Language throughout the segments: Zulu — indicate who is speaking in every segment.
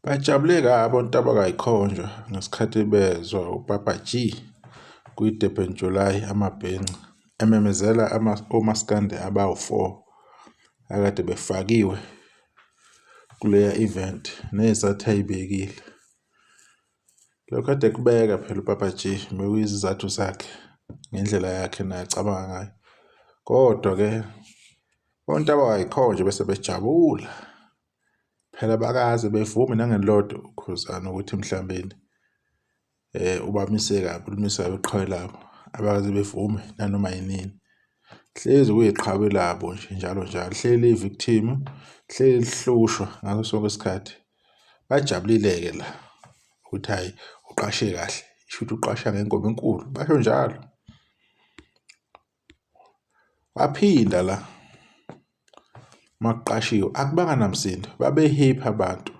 Speaker 1: Bajabule kabi ontabakayikhonjwa ngesikhathi bezwa uPapa G kwiDurban July Amabhinca ememezela omaskandi abawu-4 akade befakiwe kuleya event nezizathu ayibekile. Lokhu kade ekubeka phela uPapa G bekuyizizathu zakhe ngendlela yakhe naye acabanga ngayo. Kodwa-ke ontabakayikhonjwa bese bejabula. Phela abakaze bevume nangelilodwa uKhuzani ukuthi mhlawumbeni ubamise kabi, ulimise kabi iqhawe labo, abakaze bevume nanoma yinini. Hlezi kuyiqhawe labo nje njalo njalo, hleli liyi-victim, hleli lihlushwa ngaso sonke isikhathi. Bajabulile-ke la ukuthi hhayi uqashe kahle, shuthi uqasha ngengoma enkulu, basho njalo. Waphinda la makuqashiwe akubanga namsindo babe-happy abantu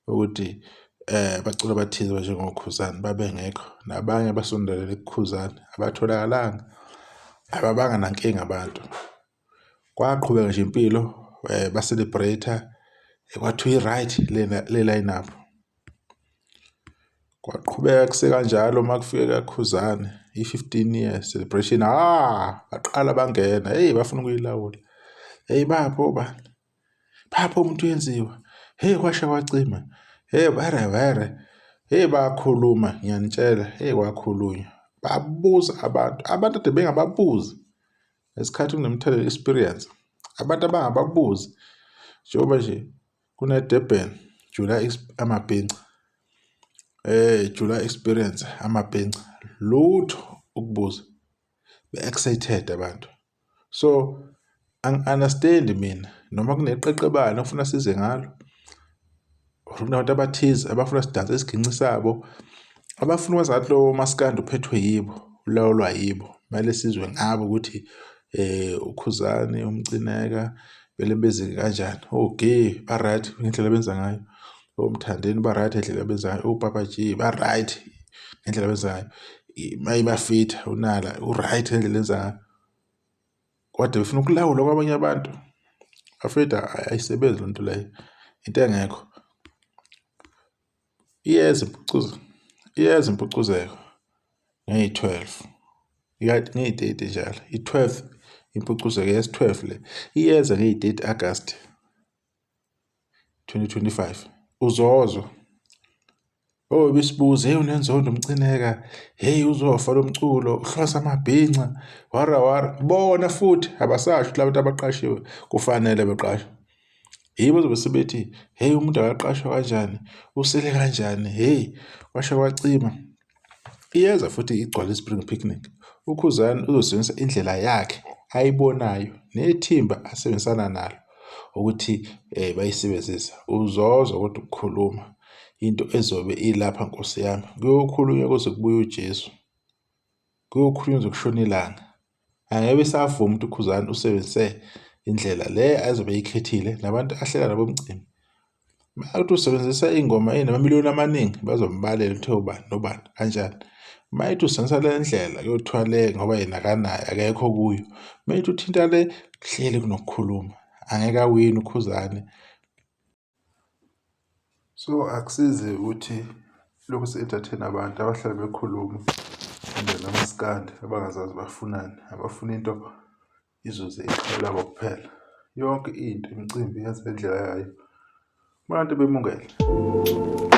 Speaker 1: ukuthi abaculi abathize abanjengoKhuzani babengekho nabanye abasondelene kuKhuzani abatholakalanga, ababanga nankinga abantu. Kwaqhubeka nje impilo ba-celebrate-a kwathiwa i-right le line up. Kwaqhubeka kusekanjalo uma kufike kaKhuzani i-15 year celebration, ah baqala bangena, hheyi bafuna ukuyilawula. Hheyi baphi obani, baphi omuntu uyenziwa, hheyi kwasha kwacima, hheyi were were, hheyi bakhuluma ngiyanitshela, hheyi kwakhulunywa. Babuza abantu, abantu kade bengababuzi ngesikhathi kunomthelela experience, abantu abangababuzi njengoba nje Kune-Durban July amabhinca, July experience amabhinca, lutho ukubuza be-excited abantu. So angi-understand-i mina noma kuneqeqebana okufuna size ngalo or kunabantu abathize abafuna sidanse isiginci sabo, abafuna ukwenza ngathi lo maskandi uphethwe yibo, ulawulwa yibo, kumele sizwe ngabo ukuthi uKhuzani, uMcineka vele beze kanjani oGee ba-right ngendlela abenza ngayo, oMthandeni ba-right ngendlela abenza ngayo, oPapa G ba-right ngendlela abenza ngayo, mayibafitha uNala u-right ngendlela enza ngayo. Kodwa befuna ukulawula kwabanye abantu. Bafethu ayisebenzi loo nto leyo, into engekho. Iyeza impucuzo, iyeza impucuzeko ngeyi-12 ngeyi-30 njalo i-12 impucuzeko yesi-12 le iyeza ngeyi-30 Agasti 2025 uzozwa. Oh besibuza hey unenzondo uMcineka hey uzofa lo mculo uhlonza amabhinca wara wara bona futhi abasasho ukuthi labantu abaqashiwe kufanele beqashwe. Yibo bazobe sebethi hheyi umuntu akaqashwa kanjani, usele kanjani, hheyi kwasha kwacima. Iyeza futhi igcwale i-Spring Picnic. UKhuzani uzosebenzisa indlela yakhe ayibonayo nethimba asebenzisana nalo ukuthi bayisebenzise. Uzozwa kodwa ukukhuluma into ezobe ilapha Nkosi yami, kuyokhulunywa kuze kubuye uJesu. Kuyokhulunywa kuze kushone ilanga. Angeke esavuma ukuthi uKhuzani usebenzise indlela le azobe eyikhethile nabantu ahlela nabo umcimbi. Uma kuthi usebenzisa iy'ngoma ey'namamiliyoni amaningi bazombalela kuthiwe ubani nobani kanjani. Uma ethi usebenzisa le ndlela kuyothiwa le ngoba yena akanayo akekho kuyo. Uma ethi uthinta le kuhleli kunokukhuluma angeke awine uKhuzani. So akusizi ukuthi lokhu si-entertain-a abantu abahlale bekhuluma kumbe nomaskandi abangazazi bafunani, abafuna into izuze iqhawe labo kuphela. Yonke into imicimbi yenza ngendlela yayo, abantu bemukele.